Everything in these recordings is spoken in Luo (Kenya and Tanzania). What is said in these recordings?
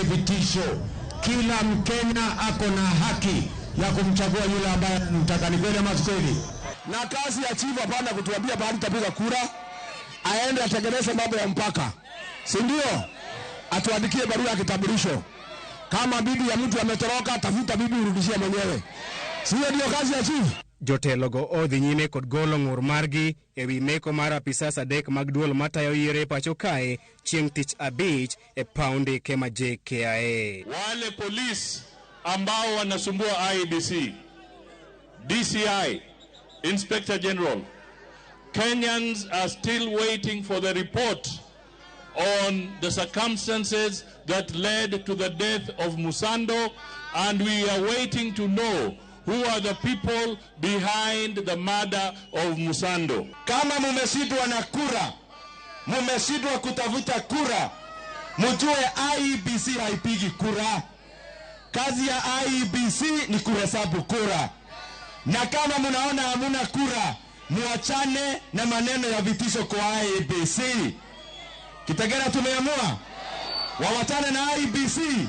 vitisho. Kila Mkenya ako na haki ya kumchagua yule ambaye anamtaka. Ni kweli ama si kweli? Na kazi ya chifu hapana kutuambia pahali tutapiga kura, aende atengeneze mambo ya mpaka, si ndio? Atuandikie barua ya kitambulisho. Kama bibi ya mtu ametoroka, tafuta bibi urudishie mwenyewe. Sio ndio kazi ya chifu? Jotelogo odhi nyime kod golo ng'ur margi ewi meko mar apisas 3 mag duol matayo yiero e pacho kae chieng' tich abich e paw ndike ma JKIA. Wale polisi ambao wanasumbua IEBC, DCI, Inspector General, Kenyans are still waiting for the report on the circumstances that led to the death of Musando, and we are waiting to know who are the people behind the murder of Musando. Kama mumeshindwa na kura, mumeshindwa kutafuta kura, mjue IEBC haipigi kura. Kazi ya IEBC ni kuhesabu kura. Na kama mnaona hamuna kura, muachane na maneno ya vitisho kwa IEBC. Kitegera tumeamua wawachane na IEBC.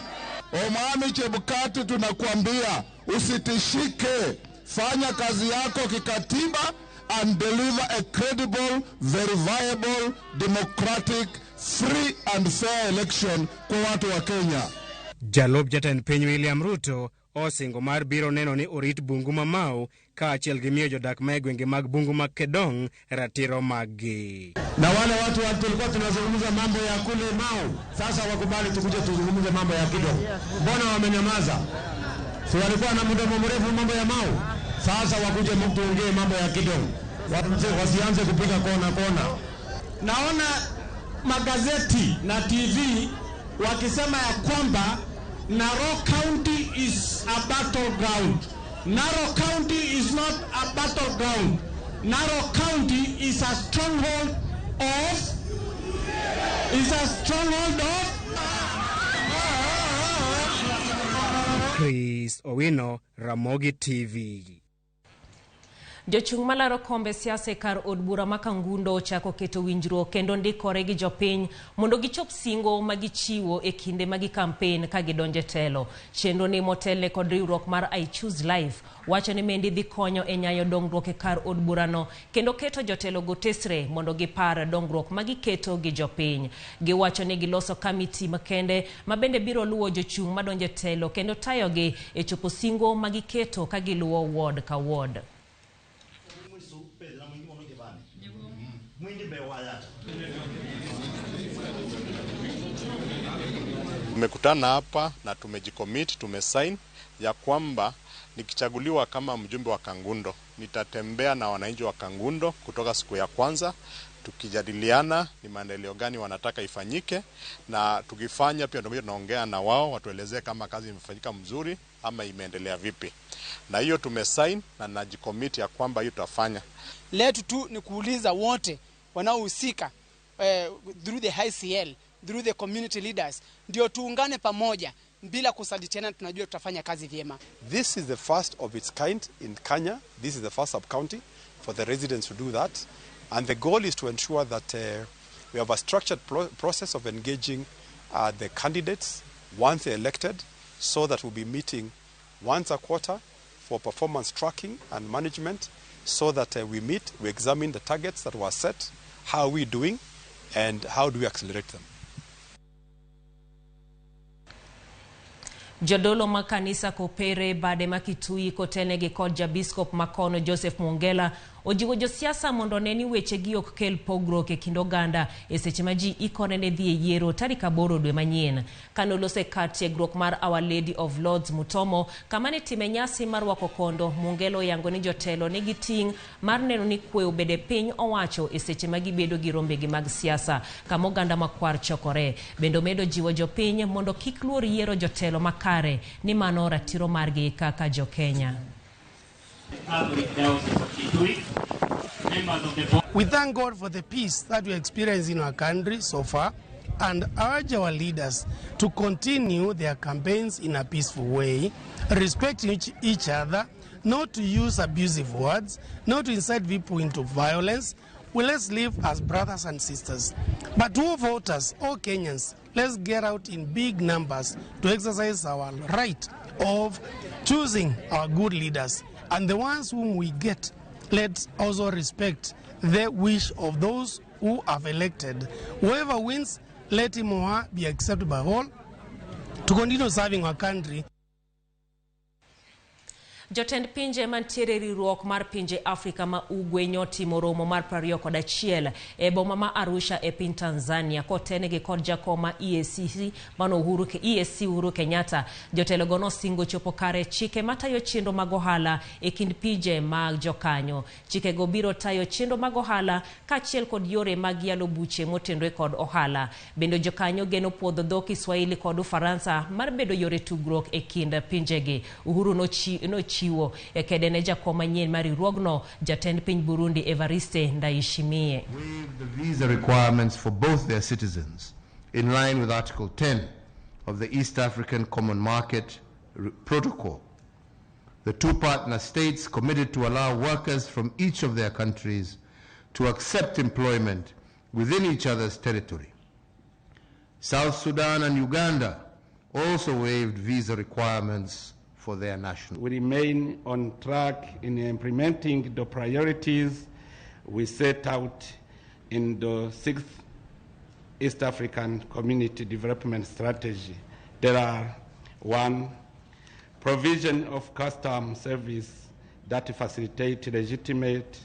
Omwami Chebukati, tunakuambia usitishike, fanya kazi yako kikatiba and deliver a credible, verifiable, democratic, free and fair election kwa watu wa Kenya. Jalup jatend piny William Ruto osingo mar biro neno ni orit bungu ma Mau kaachiel gi miyo jodak ma e gwenge mag bungu ma Kedong ratiro maggi. Na wale watu wa tulikuwa tunazungumza mambo ya kule Mau, sasa wakubali tukuje tuzungumze mambo ya Kidong. Mbona wamenyamaza? Si walikuwa na mdomo mrefu mambo ya Mau? Sasa wakuje tuongee mambo ya Kidong. Wasianze kupiga kona kona. Naona magazeti na TV wakisema ya kwamba Narok County is a battleground. Narok County is not a battleground. Narok County is a stronghold of Chris Owino, Ramogi TV. Jochung' malaro kombe siasa e kar od bura ma Kangundo ochako keto winjruok kendo ndikore gi jopiny mondo gichop singo ma gichiwo e kinde ma gikampen ka gidonjo e telo. Chenro ni motelne kod riwruok mar I Choose Life wacho ni mendi dhi konyo e nyayo dongruok e kar od burano kendo keto jotelo go tesre mondo gipar dongruok ma giketo gi jopiny. Giwacho ni giloso kamiti makende ma bende biro luwo jochung' madonjo e telo kendo tayogi e chopo singo ma giketo ka giluwo ward ka ward. Tumekutana hapa na tumejicommit, tumesign ya kwamba nikichaguliwa kama mjumbe wa Kangundo nitatembea na wananchi wa Kangundo kutoka siku ya kwanza, tukijadiliana ni maendeleo gani wanataka ifanyike, na tukifanya pia ndio tunaongea na wao watuelezee kama kazi imefanyika mzuri ama imeendelea vipi. Na hiyo tumesign na najicommit ya kwamba hiyo tutafanya. Letu tu ni kuuliza wote wanaohusika through the ICL, through the community leaders, ndio tuungane pamoja bila kusalitiana, tunajua tutafanya kazi vyema. This is the first of its kind in Kenya. This is the first sub-county for the residents to do that. And the goal is to ensure that we have a structured process of engaging the candidates once they're elected, so that we'll be meeting once a quarter for performance tracking and management, so that we meet, we examine the targets that were set, how are we doing, and how do we accelerate them. Jodolo ma kanisa Kopere bade ma Kitui kotelnegi kod jabiskop makono Joseph Mongela ojiwo josiasa mondo one ni wechegi ok kel pogruok e kind oganda e seche ma ji ikore ne dhi e yiero tarik 8 dwe manyien. Kanoloso e kar tiegruok mar Our Lady of Lords Mutomo kama ne time nyasi mar rwako kondo, Mongela oyango ni jotelo nigi ting' mar neno ni kwe obede piny owacho e seche ma gibedo gi rombegi mag siasa kama oganda makwar chokore. Bende omedo jiwo jopiny mondo kik luor yiero jotelo makare ni mano ratiro margi kaka jo-Kenya. We thank God for the peace that we experience in our country so far, and urge our leaders to continue their campaigns in a peaceful way, respecting each other, not to use abusive words, not to incite people into violence. Well, let's live as brothers and sisters. But all voters, all Kenyans, let's get out in big numbers to exercise our right of choosing our good leaders. And the ones whom we get, let's also respect the wish of those who have elected. Whoever wins, let him or her be accepted by all to continue serving our country. Jotend pinje mantiere riwruok mar pinje Afrika ma Ugwe nyotimo romo mar 21 e boma ma Arusha e piny Tanzania kotenegi kod jakom ma EACC mano Uhuru EAC Uhuru Kenyatta. Jotelogo nosingo chopo kare chike matayo chenro mag ohala e kind pinje mag jokanyo. Chikego biro tayo chenro mag ohala kaachiel kod yore mag yalo buche motenore kod ohala. Bende jokanyo geno puodho dho Kiswahili kod Ufaransa mar bedo yore tugruok e kind pinjegi. Uhuru nochiwo e kede ne jakom manyien mar riwruogno, jatend piny Burundi Evariste Ndayishimiye. Waive the visa requirements for both their citizens in line with Article 10 of the East African Common Market Protocol. The two partner states committed to allow workers from each of their countries to accept employment within each other's territory. South Sudan and Uganda also waived visa requirements for their nationals. We remain on track in implementing the priorities we set out in the 6th East African Community Development Strategy. There are 1, provision of custom service that facilitate legitimate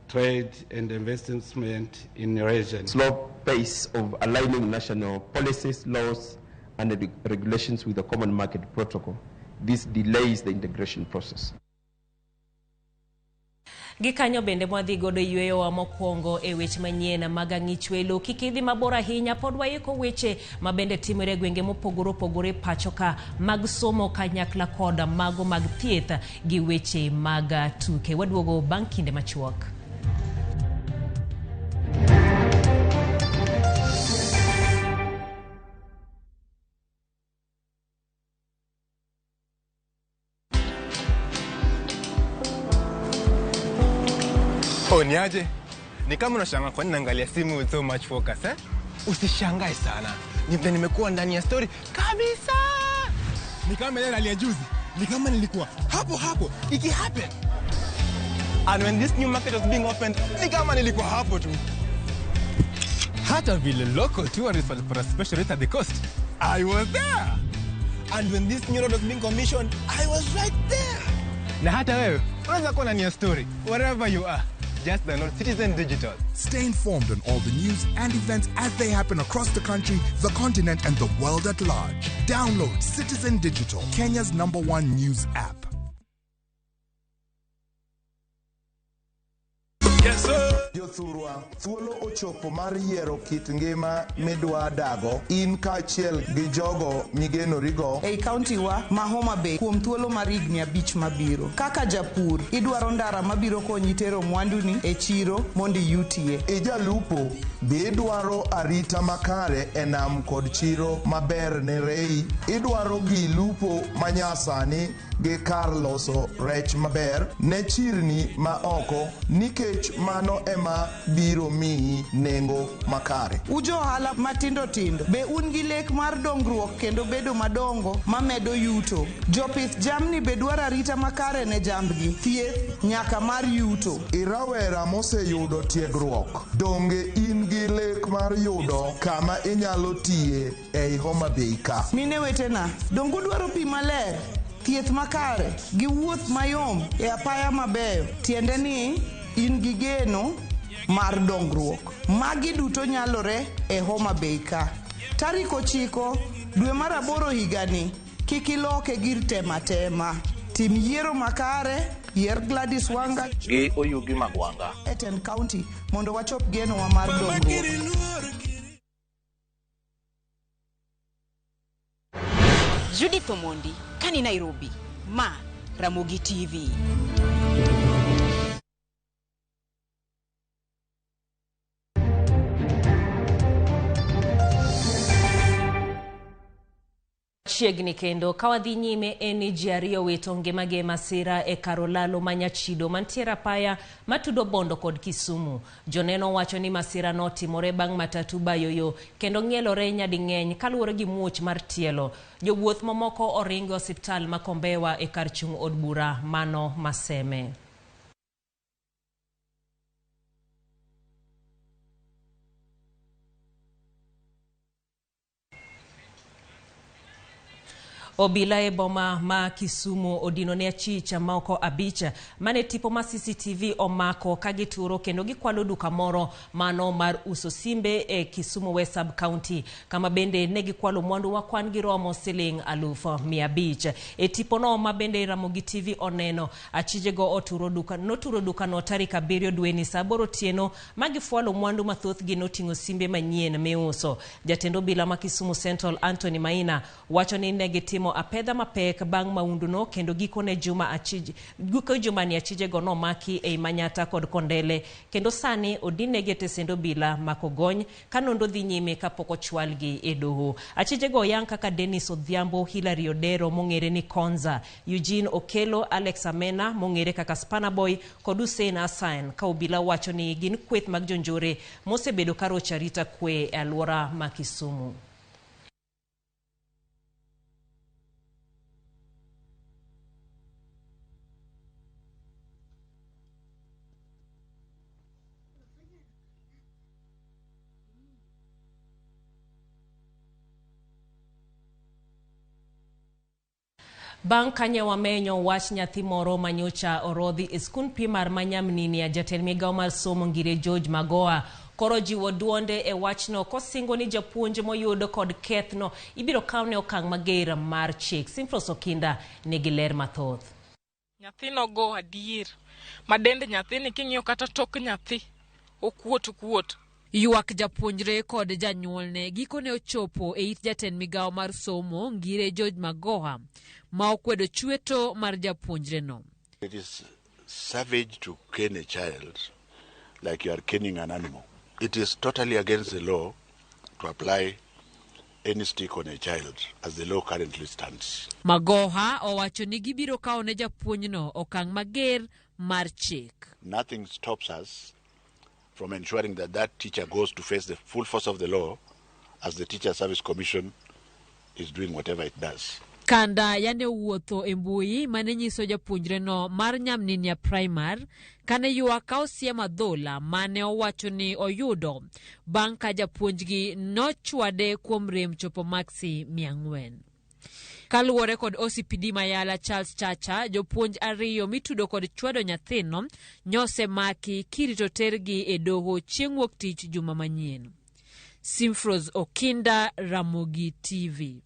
trade and investment in the region. Slow pace of aligning national policies, laws, and regulations with the Common Market Protocol. This delays the integration process. Gikanyo bende mwadhi godo yweyowa mokwongo e weche manyien mag ang'ichwelo. Kik idhi mabor ahinya, pod waiko weche ma bende timore e gwenge mopogore opogore pacho ka mag somo kanyakla kod mago mag thieth gi weche mag tuke. Waduogo bang' kinde machuok. Oh, niaje? Ni kama unashangaa kwa nini naangalia simu with so much focus, eh? Usishangae sana. Ni vile nimekuwa ndani ya story kabisa. Ni kama ile rally ya juzi. Ni kama nilikuwa hapo hapo iki happen. And when this new market was being opened, ni kama nilikuwa hapo tu. Hata vile local tourists walipata special rate at the coast, I was there. And when this new road was being commissioned, I was right there. Na hata wewe unaweza kuwa ndani ya story wherever you are. Just download Citizen Digital. Stay informed on all the news and events as they happen across the country, the continent, and the world at large. Download Citizen Digital, Kenya's #1 news app. Yes, sir. Jothurwa, thuolo ochopo mar yiero kit ngima midwa dago in kaachiel gi jogo migenorigo ei kaunti wa ma Homa Bay kuom thuolo mar higni 5 mabiro. Kaka japur, idwaro ndara mabiro konyi tero mwanduni e chiro mondo iyutie. Ijalupo, be idwaro arita makare e nam kod chiro maber ne rei. Idwaro gi lupo manyasani gi kar loso rech maber ne chirni ma oko, nikech mano ema biro miyi nengo makare. Ujo ohala matindo tindo, be un gi lek mar dongruok kendo bedo madongo mamedo yuto. Jopith jamni be dwaro arita makare ne jambgi, thieth nyaka mar yuto. Irawera moseyudo tiegruok, donge in gi lek mar yudo kama inyalo tiye ei Homa Bay ka? Mine wetena, donge udwaro pi maler, thieth makare gi wuoth mayom e apaya mabeyo? Tiende ni in gi geno mar dongruok. Magi duto nyalore e Homa Bay ka. Tarik 9 dwe mar 8 higani, kik iloke gir tema tema. Tim yiero makare, yier Gladys Wanga gi Oyugi Magwanga e tend county mondo wachop genowa mar dongruok. Judith Omondi, kani Nairobi, ma Ramogi TV. Machiegni kendo ka wadhi nyime en ni ji ariyo wito ngimagi e masira e kar olalo ma Nyachido mantiere apaya matudo Bondo kod Kisumu. Joneno wacho ni masira notimore bang' matatu bayo yo kendo ng'ielore nyading'eny kaluwore gi muoch mar tielo. Jowuoth mamoko oringo e osiptal ma Kombewa e kar chung' od bura mano Maseme. Obila e boma ma Kisumu odino ne achich moko 5 mane tipo ma CCTV omako ka gituro kendo gikwalo duka moro mano mar uso simbe e Kisumu West Sub County, kama bende ne gikwalo mwandu ma kwan gi romo siling 500,000. E tipono ma bende Ramogi TV oneno, achijego noturo dukano tarik 7 dweni saa 8 otieno ma gifwalo mwandu mathothgi noting'o simbe manyien miuso. Jatend obila ma Kisumu Central Anthony Maina wacho ni ne gitimo apedha mapek bang' maunduno kendo gikone jumani achijego nomaki ei Manyata kod Kondele kendo sani odinegi e tesend obila ma Kogony ka nonro dhi nyime kapok ochwalgi e doho. Achijego oyang kaka Dennis Odhiambo, Hilary Odero mong'ere ni Konza, Eugene Okelo, Alex Amena mong'ere kaka Spanaboy kod Hussein Hassan, ka obila wacho ni gin kweth mag jonjore mosebedo ka rocho arita kwe e alwora ma Kisumu. Bang' kanye wamenyo wach nyathi moro manyocha orodhi e skund primar ma Nyamninia, jatend migawo mar somo Ngire George Magoha koro jiwo duonde e wachno kosingo ni japuonj moyud kod kethno ibiro kawne okang' mager mar chik. Simfros Okinda nigi ler mathoth. Nyathino go adier ma dend nyathini king'iyo kata tok nyathi okuot okuot. Ywak japuonjre kod janyuolne gikone ochopo e it jatend migawo mar somo Ngire George Magoha ma okwedo chweto mar japuonjreno. It is savage to cane a child like you are caning an animal. It is totally against the law to apply any stick on a child as the law currently stands. Magoha owacho ni gibiro kawo ne japuonjno okang' mager mar chik. Nothing stops us from ensuring that that teacher goes to face the full force of the law as the Teacher Service Commission is doing whatever it does. Kanda yane owuotho e mbui mane nyiso japuonjreno mar Nyamninia Primar kane ywak ka osiem adhola mane owacho ni oyudo bang' ka japuonjgi nochwade kuom rem chopo maksi 400. Kaluwore kod OCPD Mayala Charles Chacha, jopuonj 2 mitudo kod chwado nyathino nyosemaki kirito tergi e doho chieng' wuok tich juma manyien. Simfros Okinda, Ramogi TV.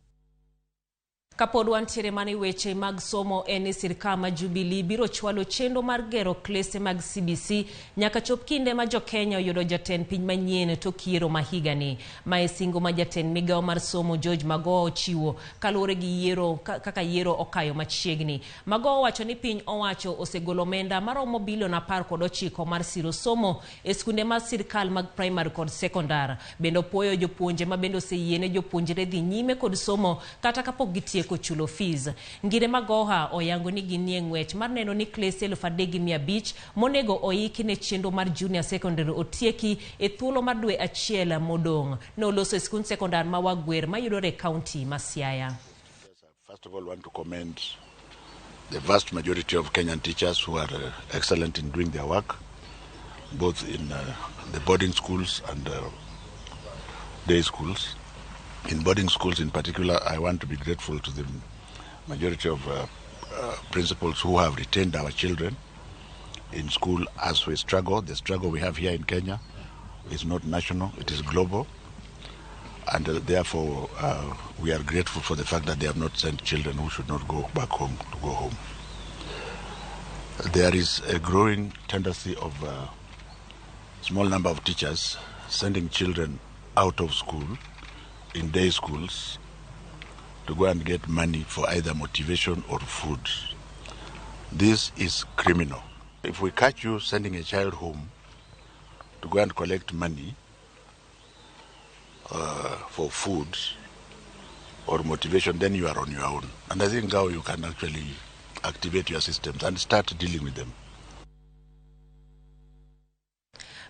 Kapod wantiere mana weche mag somo en ni sirkal ma Jubilee biro chwalo chenro mar gero klese mag CBC nyaka chop kinde ma jo-Kenya oyudo jatend piny manyien tok yiero ma higani. Ma e singo ma jatend migawo mar somo George Magoha ochiwo kaluwore gi yiero kaka yiero okayo machiegni. Magoha owacho ni piny owacho osegolo omenda maromo bilion 19 mar siro somo e skunde mag sirkal mag primary kod sekondar. Bende opuoyo jopuonje ma bende oseyiene jopuonjre dhi nyime kod somo kata kapok gitieko chulo fees. Ngire Magoha oyango ni ginie ng'wech mar neno ni klese 3,500 monego oiki ne chenro mar junior secondary otieki e thuolo mar dwe achiel modong'. Noloso e skund sekondar ma Wagwer mayudore e kaunti ma Siaya. First of all, I want to commend the vast majority of Kenyan teachers who are excellent in doing their work, both in the boarding schools and day schools. In boarding schools in particular, I want to be grateful to the majority of principals who have retained our children in school as we struggle. The struggle we have here in Kenya is not national, it is global. And therefore, we are grateful for the fact that they have not sent children who should not go back home to go home. There is a growing tendency of a small number of teachers sending children out of school in day schools to go and get money for either motivation or food. This is criminal. If we catch you sending a child home to go and collect money for food, or motivation, then you are on your own. And I think how you can actually activate your systems and start dealing with them.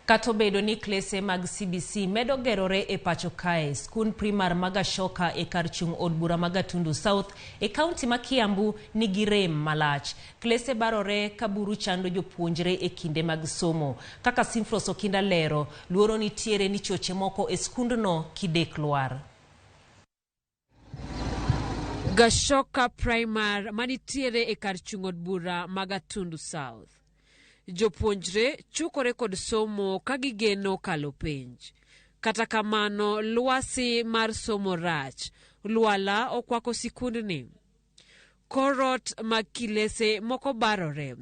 Kata obedo ni klese mag CBC medo gerore e pacho kae, skund primar ma Gashoka e kar chung' od bura ma Gatundu South e kaunti ma Kiambu nigi rem malach. Klese barore ka buru chando jopuonjre e kinde mag somo. Kaka Simfros Okinda lero, luoro nitiere ni choche moko e skundno kidek lwar. Gashoka Primar manitiere e kar chung' od bura ma Gatundu South. Jopuonjre chukore kod somo ka gigeno kalo penj. Kata kamano, lwasi mar somo rach. Lwala okwako sikundni. Korot mag kilese moko barore.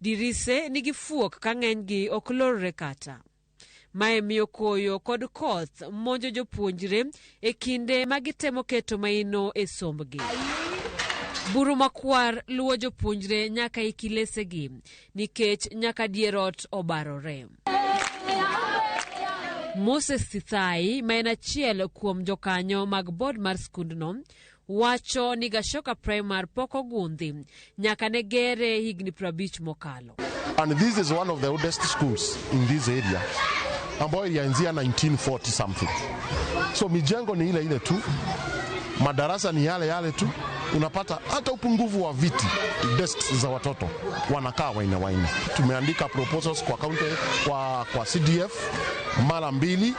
Dirise nigi fuok ka ng'enygi ok lorre kata. Mae miyo koyo kod koth monjo jopuonjre e kinde ma gitemo keto maino e sombgi. Buru makwar luwo jopuonjre nyaka e kilesegi nikech nyaka dier ot obarore. Moses Sithai, ma en achiel kuom jokanyo mag bod mar skundno, wacho ni Gashoka Primary pok ogundhi nyaka ne gere higni 50 mokalo. And this is one of the oldest schools in this area ambayo ilianzia 1940 something. So mijengo ni ile ile tu, madarasa ni yale yale tu, unapata hata upungufu wa viti desks za watoto wanakaa waine waine. Tumeandika proposals kwa county, kwa CDF mara mbili,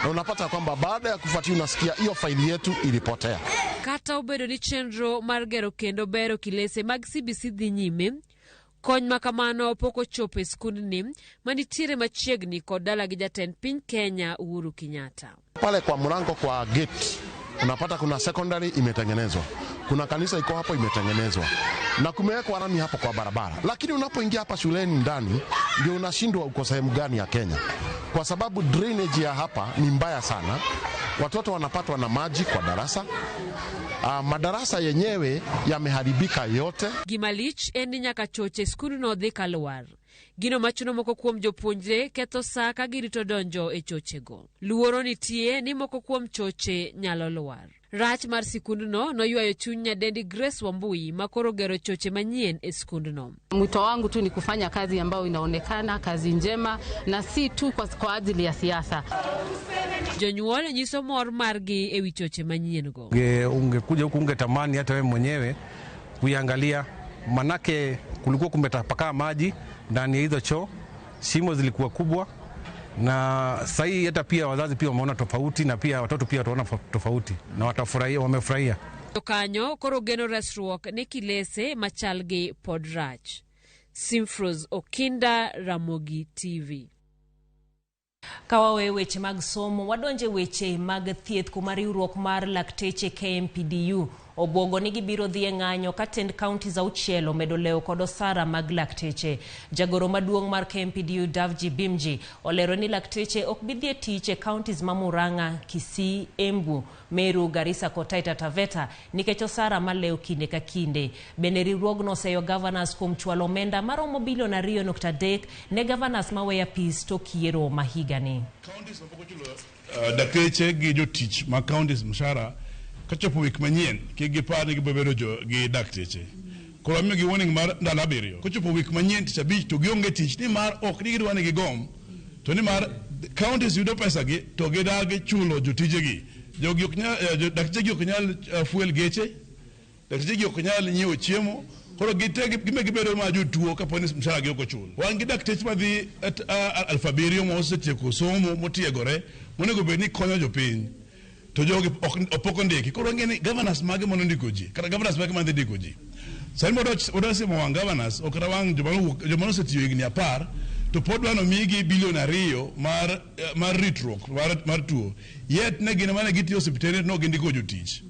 na unapata kwamba baada ya kufuatilia unasikia hiyo faili yetu ilipotea. Kata obedo ni chenro mar gero kendo bero kilese mag CBC dhi nyime, kony ma kamano pok ochopo e skundni manitiere machiegni kod dala gi jatend piny Kenya Uhuru Kenyatta. Pale kwa mlango kwa gate unapata kuna secondary imetengenezwa, kuna kanisa iko hapo imetengenezwa, na kumewekwa lami hapo kwa barabara, lakini unapoingia hapa shuleni ndani ndio unashindwa uko sehemu gani ya Kenya, kwa sababu drainage ya hapa ni mbaya sana. Watoto wanapatwa na maji kwa darasa. Madarasa yenyewe yameharibika yote. Gima lich en ni nyaka choche skundno dhi kalwar. Gino machuno moko kuom jopuonjre ketho saa ka girito donjo e chochego. Luoro nitie ni moko kuom choche nyalo lwar. Rach mar sikundno noywayo chuny nyadendi Grace Wambui ma koro gero choche manyien e skundno. Mwito wangu tu ni kufanya kazi ambayo inaonekana, kazi njema, na si tu kwa ajili ya siasa. Jonyuol nyiso mor margi e wi choche manyien go. Ungekuja huku ungetamani hata wewe mwenyewe kuiangalia, manake kulikuwa kumetapakaa maji ndani ya hizo choo, shimo zilikuwa kubwa, na sasa hata pia wazazi pia wameona tofauti, na pia watoto pia wataona tofauti na watafurahia, wamefurahia. Jokanyo koro geno resruok ne kilese machal gi pod rach. Simfros Okinda, Ramogi TV. Kawawe weche mag somo, wadonje weche mag thieth kuma riwruok mar lakteche KMPDU obwogo ni gibiro dhi e ng'anyo ka tend counties auchiel omedo lewo kod osara mag lakteche. Jagoro maduong' mar KMPDU Davji Bimji olero ni lakteche ok bi dhi e tich e counties ma Murang'a, Kisii, Embu, Meru, Garissa kod Taita Taveta nikech osara malewo kinde ka kinde. Bende riwruogno oseyo governors kuom chwalo omenda maromo bilion 2.3 ne governors maweyo apis tok yiero ma higani. Dakteche gi jotich ma counties mshahara kachopo wik manyien kik gipar ni gibiro bedo gi dakteche. Koro amiyogi warning mar ndalo 7. Kochopo wik manyien tich abich to gionge tich nimar ok ni gidwa ni gigom, to nimar counties yudo pesagi to gidagi chulo jotijegi. Jogi ok nyal, daktechegi ok nyal fuel geche, daktechegi ok nyal nyiewo chiemo, koro gite gime gibedo ma jotuo kapo ni mshahara gi ok ochul. Wan gi dakteche madhi 7,000 mosetieko somo motiegore monego bed ni konyo jopiny, to jogi pok ondiki. Koro wang'e ni governors mage manondiko ji, kata governors mage madhi ndiko ji. Sani wadwa simo wang' governors, ok kata wang' joma nosetiyo higni 10, to pod dwa nomigi bilion 2 mar ritruok mar tuo. Yet ne gin mane gitiyo osiptende to gindiko jotich.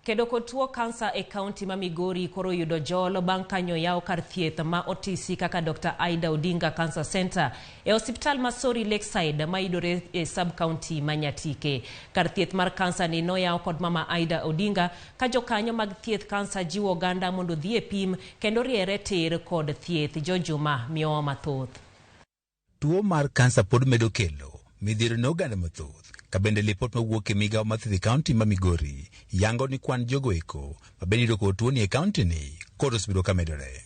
Kedo kod tuo kansa e kaunti ma Migori koro yudo jolo bang' kanyo yaw kar thieth ma otisi kaka Dr. Aida Odinga Cancer Center e osiptal ma Sori Lakeside mayudore e sub-county ma Nyatike. Kar thieth mar kansa ni noyaw kod Mama Aida Odinga ka jokanyo mag thieth kansa jiwo oganda mondo odhi e pim kendo riere tir kod thieth. Jojuma miyowa mathoth. Tuo mar kansa pod medo kelo midhiero ne oganda mathoth Kabende lipot mawuok e migao mar thieth e kaunti ma Migori yango ni kwan jogo eko mabende iyudo kod tuoni e kaunti ni koro osebedo ka medore.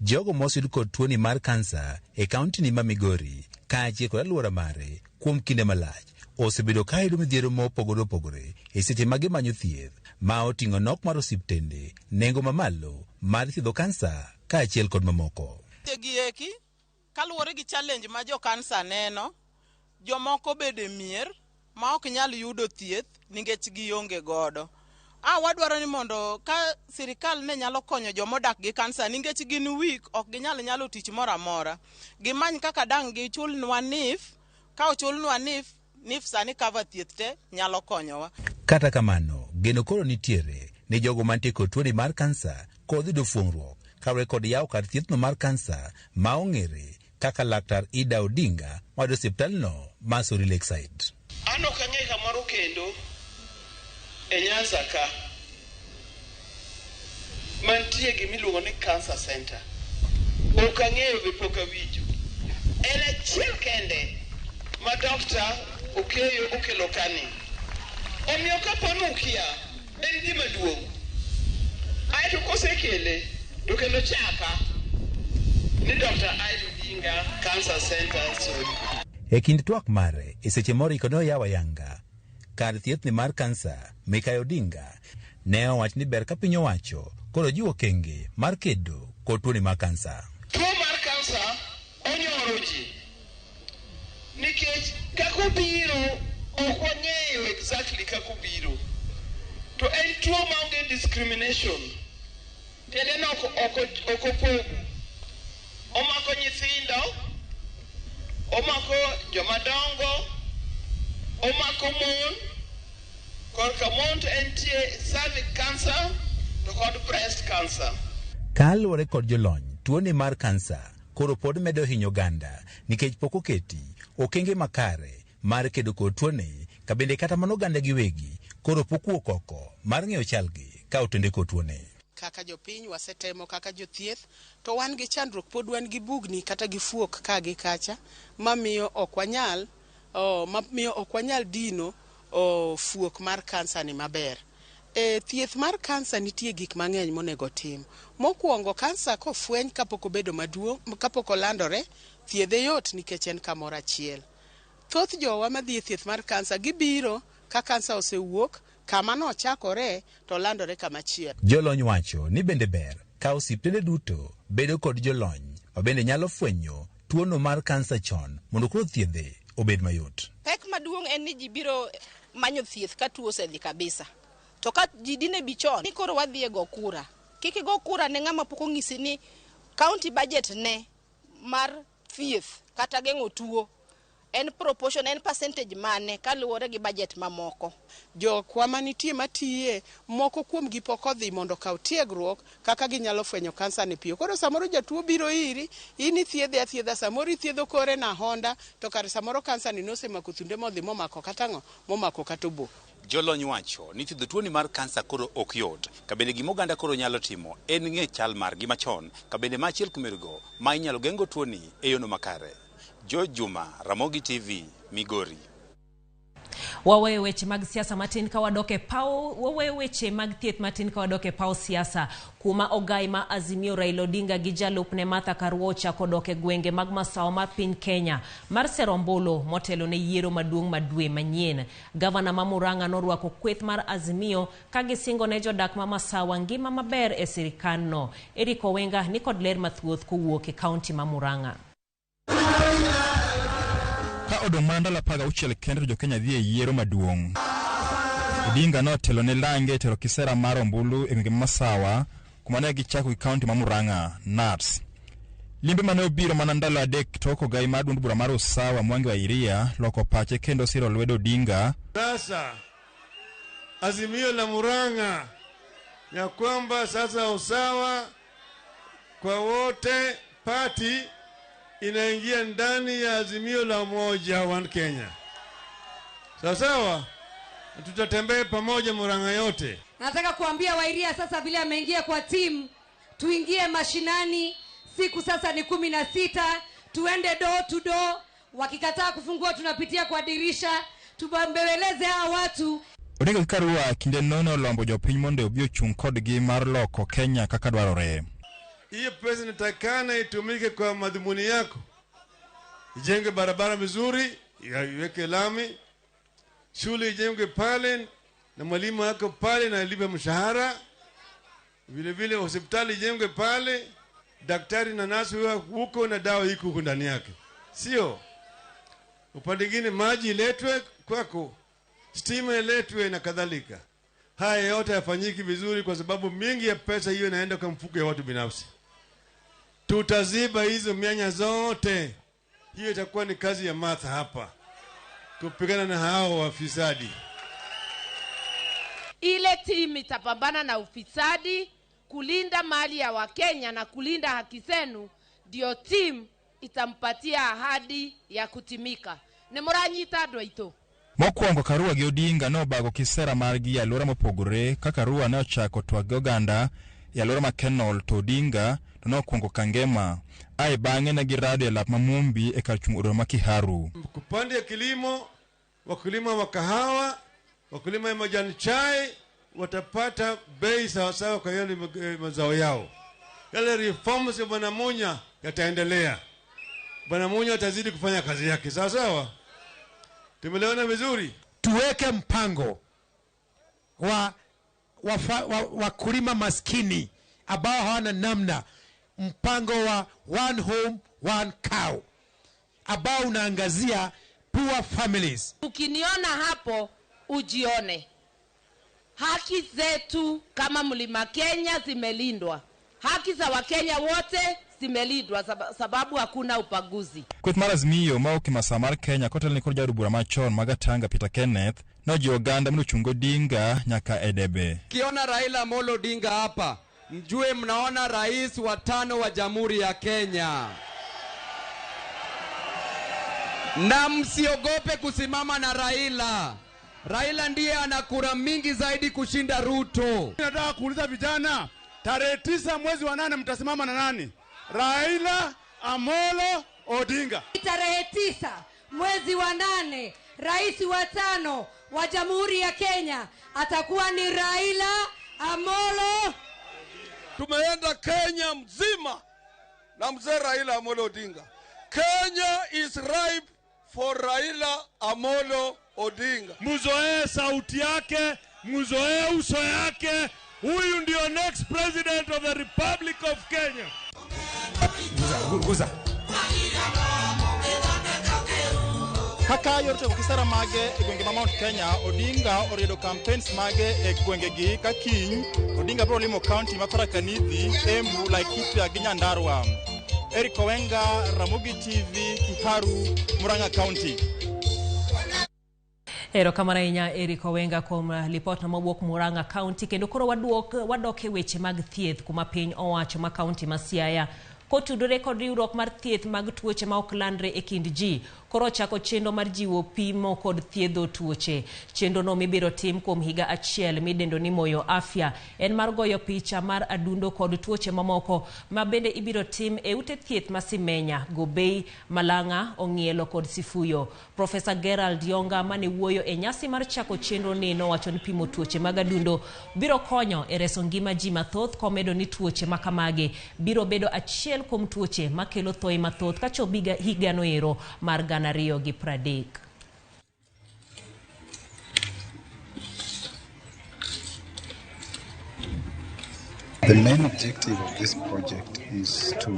Jogo moseyud kod tuoni mar kansa e kaunti ni ma Migori kaachiel kod alwora mare kuom kinde malach osebedo ka yudo midhiero mopogore opogore e seche ma gimanyo thieth ma oting'o nok mar osiptende, nengo mamalo mar thiedho kansa kaachiel kod mamoko. Gi eki kaluwore gi challenge ma jo kansa neno, jomoko bedo e mier ma ok nyal yudo thieth nikech gionge godo. Wadwaro ni mondo ka sirikal ne nyalo konyo jomodak gi kansa nikech gin weak, ok ginyal nyalo tich moro amora. Gimany kaka dang' gichulnwa NHIF, ka ochulnwa NHIF, NHIF sani cover thieth te nyalo konyowa. Kata kamano, geno koro nitiere ni jogo mantie kod tuoni mar kansa kod yudo fuong'ruok kaluwore kod yawo kar thiethno mar kansa ma ong'ere kaka Laktar Ida Odinga mar osiptalno ma Sori Lakeside. An ok ang'e kamoro kendo e Nyanza ka mantie gimiluongo ni cancer center. Ok ang'eyo be pok awinjo. En achiel kende ma Dr. Okeyo okelo kani. Omiyo kapo ni ukia, en gima duong'. Aeto kosekele, to kendo chaka ni Dr. Ida Odinga Cancer Center Sori. E kind twak mare, e seche moriko ne oyawo ayanga kar thieth ni mar kansa, Mikai Odinga ne owacho ni ber ka piny owacho koro jiwo okenge mar kedo kod tuoni mar kansa. Tuo mar kansa onyoro ji nikech kaka obiro ok wang'eyo exactly kaka obiro, to en tuo maonge discrimination, tiende ni ok opogo. Omako nyithindo, omako jomadongo, omako mon. Korka mon to entie cervix cancer to kod breast cancer. Kaluwore kod jolony, tuoni mar kansa koro pod medo hinyo oganda nikech pok oketi okenge makare mar kedo kod tuoni, kabende kata mana oganda giwegi koro pok wuok oko mar ng'eyo chalgi ka otende kod tuoni. Kaka jopiny wasetemo, kaka jothieth, to wan gi chandruok, pod wan gi bugni kata gi fuok ka gi kacha mamiyo ok wanyal dino fuok mar kansa ni maber. E thieth mar kansa nitie gik mang'eny monego tim. Mokwongo, kansa kofweny kapok obedo maduong', kapok olandore, thiedhe yot nikech en kamoro achiel. Thoth jowa madhi e thieth mar kansa gibiro ka kansa osewuok kama nochakore to landore kama chielo. Jolony wacho ni bende ber ka osiptende duto bedo kod jolony ma bende nyalo fwenyo tuono mar kansa chon mondo koro thiedhe obed mayot. Pek maduong' en ni ji biro manyo thieth ka tuo osedhi kabisa. To ka ji dine bi chon, ni koro wadhi e go kura. Kik igo kura ne ng'ama pok onyisi ni county budget ne mar thieth kata geng'o tuo en proportion, en percentage mane kaluwore gi budget mamoko. Jokwa manitie matiye, moko kuom gi pok odhi mondo okaw tiegruok kaka ginyalo fwenyo kansa ni piyo. Koro samoro jatuo biro iri, in ithiedhe athiedha, samoro ithiedho kore na honda, to kar samoro kansa ni nosemako thunde modhi momako kata ang'o, momako kata obo. Jolony wacho ni thiedho tuoni mar kansa koro ok yot, kabende gima oganda koro nyalo timo en ng'e chal margi machon, kabende ma achiel kuom yorego ma inyalo geng'o tuoni e yono makare. George Juma, Ramogi TV, Migori. Waweyo weche mag siasa matin ka wadok e paw, waweyo weche mag thieth matin ka wadok e paw siasa, kuma ogai ma Azimio Raila Odinga gi jalupne Martha Karua ochako dok e gwenge mag masawa mar piny Kenya mar sero ombulu motelo ne yiero maduong' ma dwe manyien. Gavana ma Murang'a norwako kweth mar Azimio ka gisingo ne jodak ma masawa ngima maber e sirikandno. Eric Owenga ni kod ler mathoth kowuok e kaunti ma Murang'a. Ka odong' mana ndalo 16 kende to jo-Kenya dhi e yiero maduong'. Odinga notelo ne lange e tero kisera mar ombulu e gwenge ma Masawa kuma ne gichako gi kaunti ma Murang'a, Nats. Limbe mane obiro mana ndalo 3 tok ogai mar duond bura mar Usawa Mwangi wa Iria loko pache kendo siro lwedo Odinga. Sasa Azimio la Murang'a ya kwamba sasa usawa kwa wote party inaingia ndani ya Azimio la Umoja One Kenya. Sawa, tutatembea pamoja Murang'a yote. Nataka kuambia Wairia sasa vile ameingia kwa timu, tuingie mashinani. Siku sasa ni 16, tuende door to door. Wakikataa kufungua tunapitia kwa dirisha. Tubambeleze hawa watu. Odinga gi Karua kinde no ne olombo jopiny mondo obi ochung' kodgi mar loko Kenya kaka dwarore. Hiyo pesa inatakana itumike kwa madhumuni yako, ijenge barabara mizuri, iweke lami, shule ijengwe pale na mwalimu ako pale na alipe mshahara, vile vile hospitali ijengwe pale, daktari na nasi huko na dawa iko huko ndani yake, sio upande mwingine maji iletwe kwako, stima iletwe na kadhalika. Haya yote hayafanyiki vizuri kwa sababu mingi ya pesa hiyo inaenda kwa mfuko ya watu binafsi. Tutaziba hizo mianya zote. Hiyo itakuwa ni kazi ya Martha hapa, kupigana na hao wafisadi. Ile timu itapambana na ufisadi, kulinda mali ya Wakenya na kulinda haki zenu, ndio timu itampatia ahadi ya kutimika. Ni muranyita andũ aitũ. Mokwongo Karua gi Odinga ne obago kisera margi e alwora mopogore ka Karua ne ochako twak gi oganda e alwora ma Kenol to Odinga to ne okwongo Kangema. Ae bang'e ne girado e lap ma Mumbi e kar chung' od romo ma Kiharu. Upande ya kilimo, wakulima wa kahawa, wakulima ya majani chai watapata bei sawasawa kwa yale mazao yao. Yale reforms ya Bwana Munya yataendelea. Bwana Munya atazidi kufanya kazi yake sawa sawa. Tumelewana vizuri. Tuweke mpango wa wakulima maskini ambao hawana namna, mpango wa one home one cow ambao unaangazia poor families. Ukiniona hapo ujione. Haki zetu kama Mlima Kenya zimelindwa. Haki za Wakenya wote zimelindwa sababu hakuna ubaguzi. Kweth mar Azimio ma ok masa mar Kenya kotelne kod jaod bura machon ma Gatanga Peter Kenneth nojiwo oganda mondo ochung Odinga nyaka e debe. Kiona Raila Amolo Odinga hapa, mjue mnaona rais wa 5 wa Jamhuri ya Kenya. Na msiogope kusimama na Raila. Raila ndiye ana kura mingi zaidi kushinda Ruto. Nataka kuuliza vijana, tarehe 9 mwezi wa 8 mtasimama na nani? Raila Amolo Odinga. Tarehe 9 mwezi wa 8 rais wa 5 wa Jamhuri ya Kenya atakuwa ni Raila Amolo. Tumeenda Kenya mzima na mzee Raila Amolo Odinga. Kenya is ripe for Raila Amolo Odinga. Muzoee sauti yake, muzoee uso yake. Huyu ndio next president of the Republic of Kenya. Guza. Kaka yor chako kisera mage e gwenge ma Mount Kenya, Odinga oriedo campaigns mage e gwengegi ka kiny Odinga biro limo county ma Tharaka Nithi, Embu, Laikipia gi Nyandarua. Eric Owenga, Ramogi TV, Kiharu, Murang'a County. Erokamano ahinya Eric Owenga kuom lipot mowuok Murang'a County. Kendo koro wadok e weche mag thieth kuma piny owacho ma county ma Siaya kotudore kod riwruok mar thieth mag tuoche ma ok landre e kind ji. Koro ochako chenro mar jiwo pimo kod thiedho tuoche. Chenro no mibiro tim kuom higa achiel midendo ni Moyo Afya en mar goyo picha mar adundo kod tuoche mamoko ma bende ibiro tim e ute thieth ma Simenya, Gobei, Malanga, Ong'ielo kod Sifuyo. Profesa Gerald Yonga mane wuoyo e nyasi mar chako chenro ni nowacho ni pimo tuoche mag adundo biro konyo e reso ngima ji mathoth, komedo ni tuoche makamagi biro bedo achiel kuom tuoche makelo thoe mathoth kachopo higano ero mar 2030. The main objective of this project is to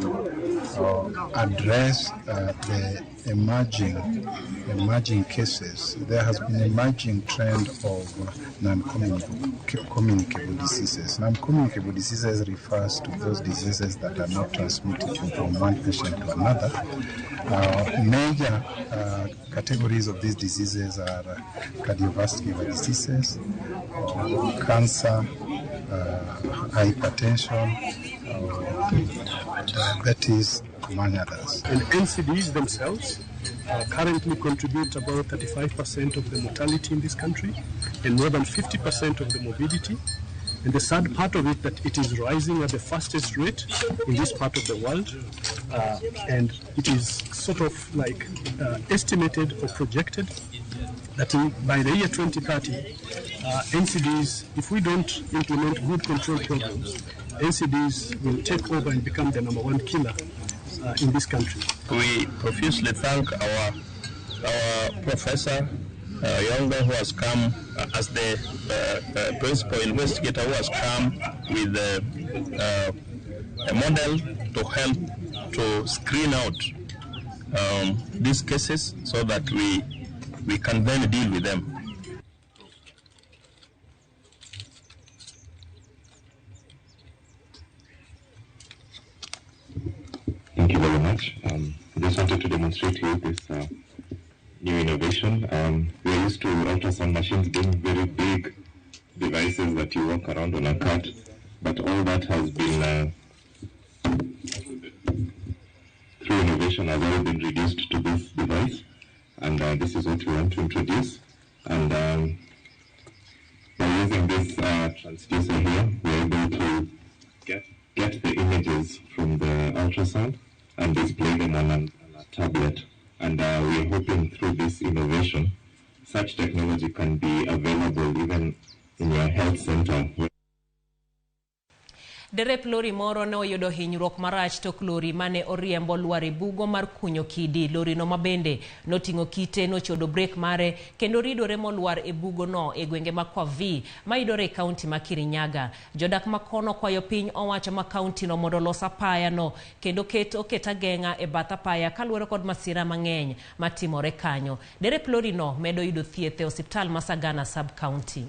address the emerging cases. There has been an emerging trend of non-communicable diseases. Non-communicable diseases refers to those diseases that are not transmitted from one patient to another. Major categories of these diseases are cardiovascular diseases, cancer, hypertension, diabetes, among others. And NCDs themselves currently contribute about 35% of the mortality in this country and more than 50% of the morbidity. And the sad part of it that it is rising at the fastest rate in this part of the world, and it is sort of like estimated or projected That by the year 2030, NCDs, if we don't implement good control programs, NCDs will take over and become the number one killer in this country. We profusely thank our Professor Yonga, who has come as the principal investigator, who has come with a model to help to screen out these cases so that we can then deal with them. Thank you very much. I just wanted to demonstrate to you this new innovation. We are used to ultrasound machines being very big devices that you walk around on a cart, but all that has been, through innovation, has all been reduced to this device, and this is what we want to introduce. And by using this transducer here, we are able to get the images from the ultrasound and display them on a tablet. And we are hoping through this innovation, such technology can be available even in your health center. Derep lori moro ne oyudo hinyruok marach tok lori mane oriembo lwar e bugo mar kunyo kidi. Lori no mabende noting'o kite nochodo brek mare kendo ridore molwar e bugo no e gwenge ma Kwavi mayudore e kaunti ma Kirinyaga. Jodak makono kwayo piny owacho ma kaunti no mondo olos apaya no kendo oket ageng'a e bath apaya kaluwore kod masira mang'eny matimore kanyo. Derep lori no medo yudo thieth e osiptal ma Sagana sub-county.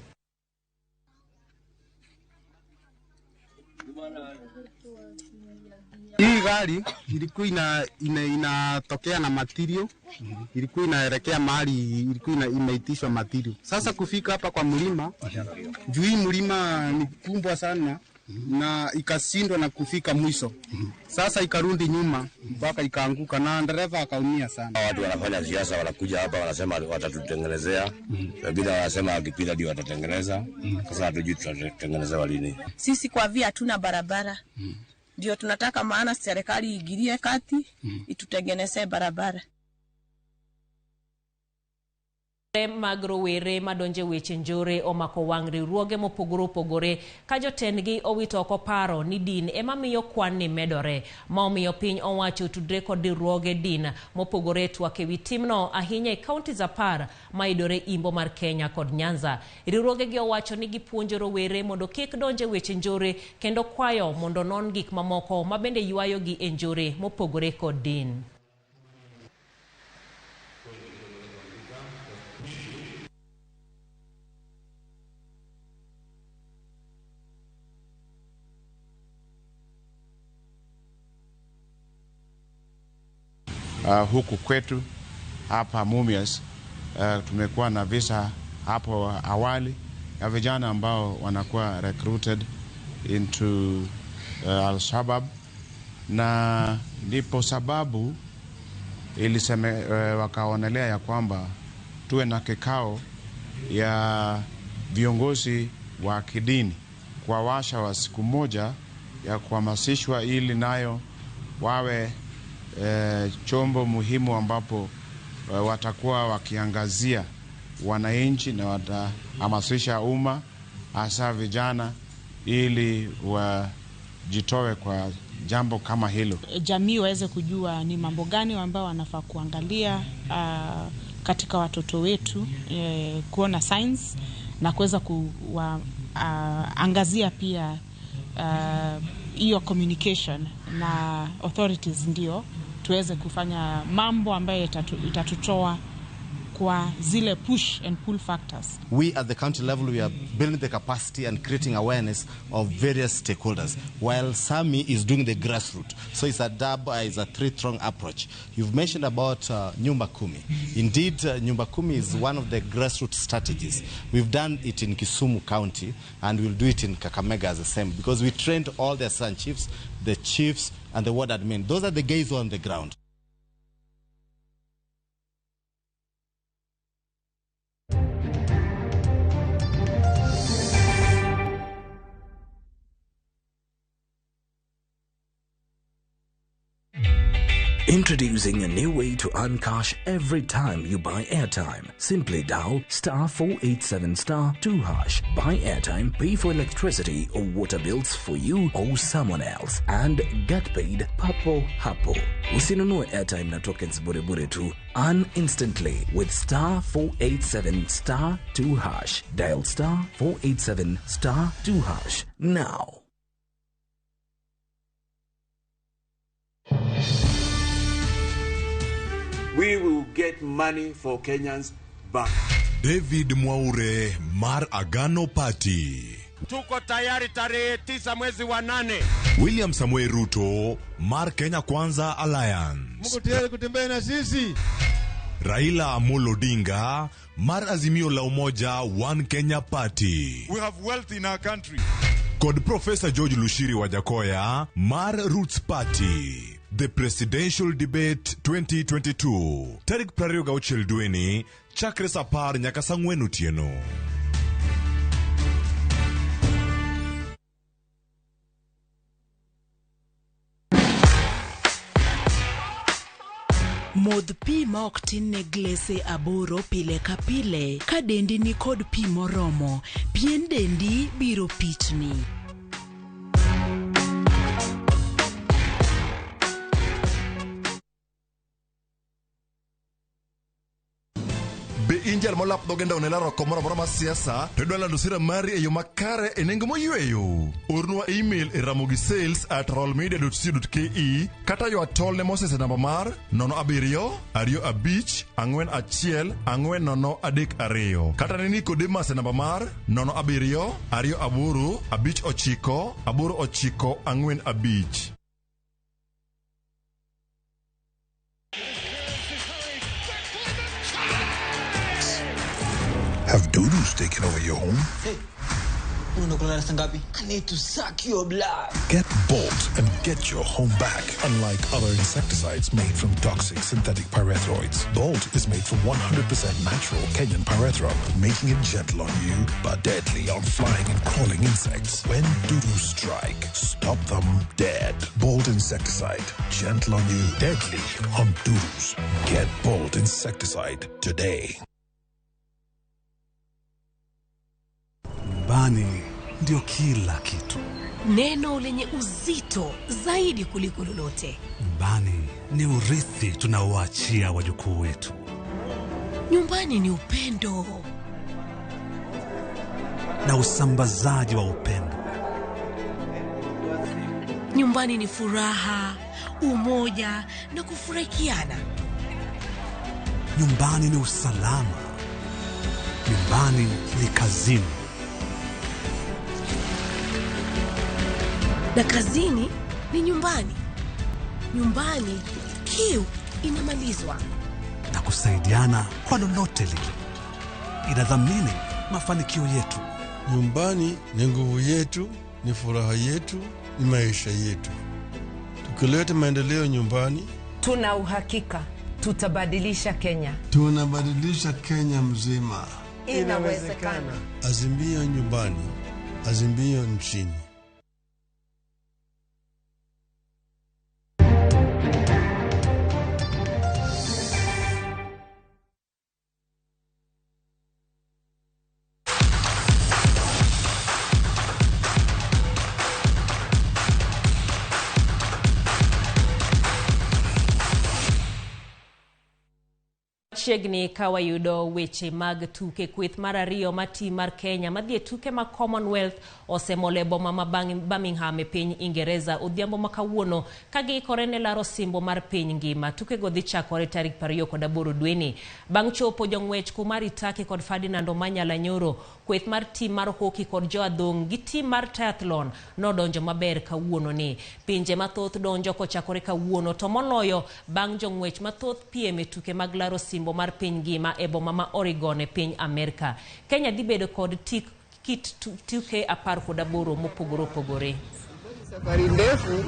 Hii gari ilikuwa inatokea na material, ilikuwa inaelekea mahali ilikuwa imeitishwa material. Sasa kufika hapa kwa mlima, juu hii mlima ni kubwa sana na ikashindwa na kufika mwisho. Sasa ikarudi nyuma mpaka ikaanguka na dereva akaumia sana. Watu wanafanya siasa, wanakuja hapa wanasema watatutengenezea, wengine wanasema akipita ndio watatengeneza. Sasa hatujui tutatengenezewa lini. Sisi kwa via hatuna barabara. Ndio tunataka, maana serikali iingilie kati itutengenezee barabara. Mag rowere madonje weche njore omako wang' riwruoge mopogore opogore ka jotendgi owito oko paro ni din ema miyo kwan ni medore, ma omiyo piny owacho otudre kod riwruoge din mopogore twak ewi timno ahinya e kaunti 10 mayudore imbo mar Kenya kod Nyanza. Riwruoge gi owacho ni gipuonjo rowere mondo kik donje weche njore kendo kwayo mondo non gik mamoko mabende ywayogi e njore mopogore kod din. Huku kwetu hapa Mumias tumekuwa na visa hapo awali ya vijana ambao wanakuwa recruited into Al-Shabaab, na ndipo sababu iliseme wakaonelea ya kwamba tuwe na kikao ya viongozi wa kidini kwa washa wa siku moja ya kuhamasishwa ili nayo wawe chombo muhimu ambapo watakuwa wakiangazia wananchi na watahamasisha umma hasa vijana ili wajitoe kwa jambo kama hilo. Jamii waweze kujua ni mambo gani ambao wanafaa kuangalia katika watoto wetu, kuona signs na kuweza kuangazia pia hiyo communication na authorities, ndio tuweze kufanya mambo ambayo itatutoa kwa zile push and pull factors. We at the county level, we are building the capacity and creating awareness of various stakeholders, while SAMI is doing the grassroots. So it's a it's a three-pronged approach. You've mentioned about Nyumba Kumi. Indeed, Nyumba Kumi is one of the grassroots strategies. We've done it in Kisumu County, and we'll do it in Kakamega as the same, because we trained all the assistant chiefs, the chiefs, and the ward admin. Those are the guys who are on the ground. Introducing a new way to earn cash every time you buy airtime. Simply dial star 487 star 2 hash. Buy airtime, pay for electricity or water bills for you or someone else, and get paid papo hapo. Usinunue airtime na tokens bure bure tu. Earn instantly with star 487 star 2 hash. Dial star 487 star 2 hash now. We will get money for Kenyans back. David Mwaure mar Agano Party. Tuko tayari tarehe 9 mwezi wa 8. William Samoei Ruto mar Kenya Kwanza Alliance. Mko tayari kutembea na sisi? Raila Amolo Odinga mar Azimio la Umoja One Kenya Party. We have wealth in our country. Kod Professor George Lushiri Wajakoya mar Roots Party. The Presidential Debate 2022. Tarik 26 dweni, chakre saa 10 nyaka saa 4 otieno. Modh pi ma ok tin ne glese 8 pile ka pile ka dendi ni kod pi moromo, pien dendi biro pichni. Be in jal molap dhoge ndawo ne laro oko moro amora mar siasa to idwa lando sira mari e yo makare e nengo moyweyo. Ornwa email e ramogisales@rollmedia.co.ke kata ywa tol ne Moses e namba mar 07 25 41 40 32 kata ne Nicodemus e namba mar 07 28 59 89 45. Have dudus taken over your home? Hey, I need to suck your blood. Get Bolt and get your home back. Unlike other insecticides made from toxic synthetic pyrethroids, Bolt is made from 100% natural Kenyan pyrethrum, making it gentle on you but deadly on flying and crawling insects. When dudus strike, stop them dead. Bolt insecticide, gentle on you, deadly on dudus. Get Bolt insecticide today. Nyumbani ndio kila kitu. Neno lenye uzito zaidi kuliko lolote. Nyumbani ni urithi tunaoachia wajukuu wetu. Nyumbani ni upendo na usambazaji wa upendo. Nyumbani ni furaha, umoja na kufurahikiana. Nyumbani ni usalama. Nyumbani ni kazini. Na kazini ni nyumbani. Nyumbani kiu inamalizwa. Na kusaidiana kwa lolote lile. Inadhamini mafanikio yetu. Nyumbani ni nguvu yetu, ni furaha yetu, ni maisha yetu. Tukileta maendeleo nyumbani, tuna uhakika tutabadilisha Kenya. Tunabadilisha Kenya mzima. Inawezekana. Azimio nyumbani, azimio nchini. Chiegni ka wayudo weche mag tuke. Kweth mar ariyo ma tim mar Kenya madhi e tuke mag Commonwealth osemolo e boma ma Birmingham e piny Ingereza odhiambo ma kawuono ka giikore ne laro osimbo mar piny ngima. Tukego dhi chakore tarik 28 dweni. Bang' chopo jong'wech Kumari Taki kod Ferdinand Omanyala Nyoro, kweth mar tim mar hockey kod jo adhong' gi tim mar triathlon nodonjo maber kawuono ni. Pinje mathoth donjo kochakore kawuono to moloyo bang' jong'wech mathoth piem e tuke mag laro osimbo mar piny ngima e boma ma Oregon e piny Amerka. Kenya dhi bedo kod kit tuke 18 mopogore opogore. Safari ndefu,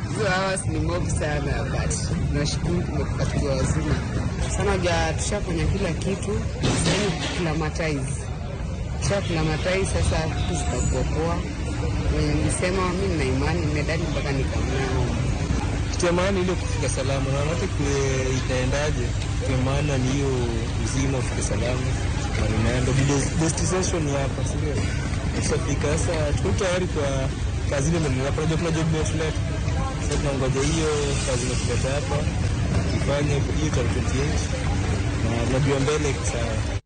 hizo hours ni mob sana, but nashukuru tumefika tukiwa wazima sana. Ja, tushafanya kila kitu, sasa ni kuclimatize. Tusha-climatize sasa vitu zitakuwa poa. Mwenye nilisema mimi nina imani medali mpaka nikamnao. Kitu ya maana ile kufika salama, na hata itaendaje, kitu ya maana ni hiyo uzima, ufike salama. Maneno destination ni hapa, si ndio? Tushafika sasa, tuko tayari kwa kazi ile ndio hapa, unajua kuna job imetuleta. Sasa tunangoja hiyo kazi imetuleta hapa ifanye hiyo tarehe 28 na najua mbele iko sawa.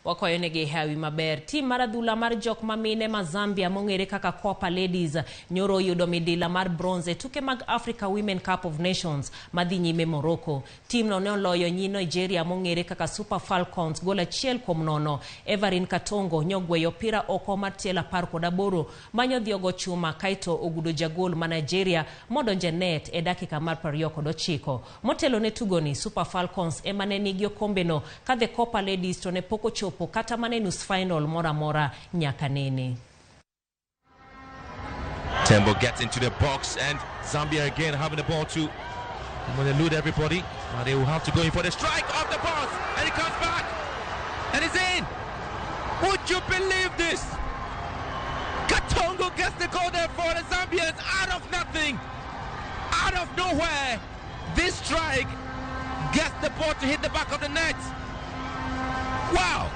Wakwayo negi hawi maber. Tim mar adhula mar jok mamine ma Zambia mong'ere kaka Copa Ladies nyoro oyudo midila mar bronze e tuke mag Africa Women Cup of Nations madhi nyime Morocco. Timno ne oloyo nyi Nigeria mong'ere kaka Super Falcons gol 1-0. Everin Katongo nyogweyo opira oko mar tielo 18 manyo ogo chuma kaeto ogudo jagol ma Nigeria modonje net e dakika mar 29. Motelo ne tugoni, Super Falcons ema ne nigi okombeno ka the Copa Ladies to ne pok ochopo kata mana nus final moro amora nyaka nene. Tembo gets into the box and Zambia again having the ball to elude everybody. Now they will have to go in for the strike off the pass, and it comes back and it's in. Would you believe this? Katongo gets the goal there for the Zambians out of nothing, out of nowhere. This strike gets the ball to hit the back of the net. Wow!